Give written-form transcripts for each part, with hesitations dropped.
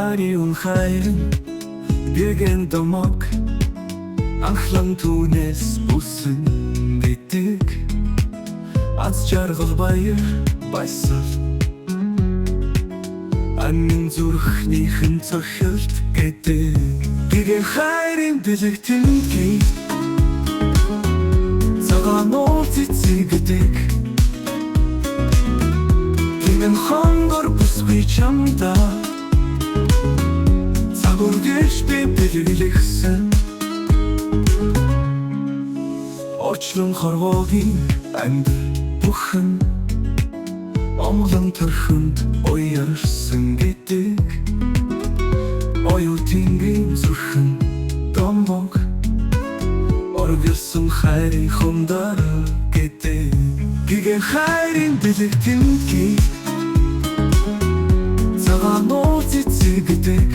Ариун хайрын гэгэн домог анхлан түүнээс үсэн гэдэг. Аз жаргал, баяр баясгал, Анин зүрхнийхэн цохилт гэдэг. Гэгэн хайрын бэлэг тэндгий, Цагаан нуур цэцэг гэдэг. Гэгэн хонгор бүсгүй чамдаа цаг үргэлж би бэлэглэхсэн. Орчлон хорвоогийн амьдрал бүхэн Омлон төрхөнд уярсан гэдэг. Оюутингийн зүрхэн домог оргилсан хайрын хундар гэдэг. Гэгэн хайрын бэлэг тэндгий, Цагаан нуур цэцэг гэдэг.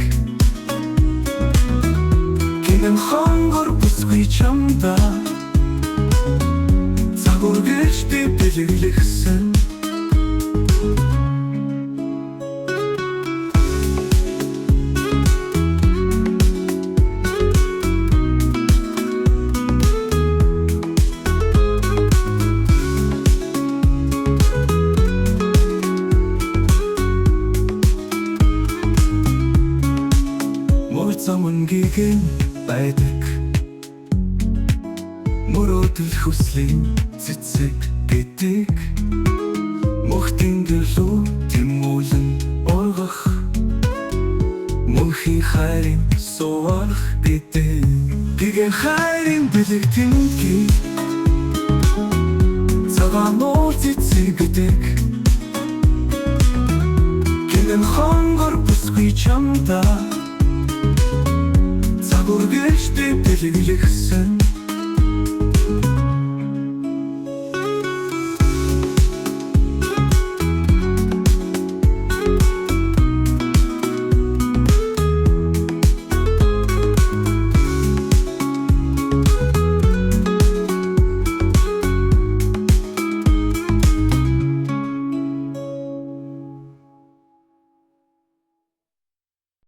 Гэгэн хонгор бүсгүй чамдаа цаг үргэлж би бэлэглэхсэн. Мөр зам гэгэн байдаг, мөрөөдөл хүслийн цэцэг гэдэг. Мөх тэнгэр лүү тэмүүлэн ургах, мөнхийн хайрын суварх гэдэг. Гэгэн хайрын бэлэг тэндгий, Цагаан нуур цэцэг гэдэг. Гэгэн хонгор бүсгүй чамдаа цаг үргэлж би бэлэглэхсэн.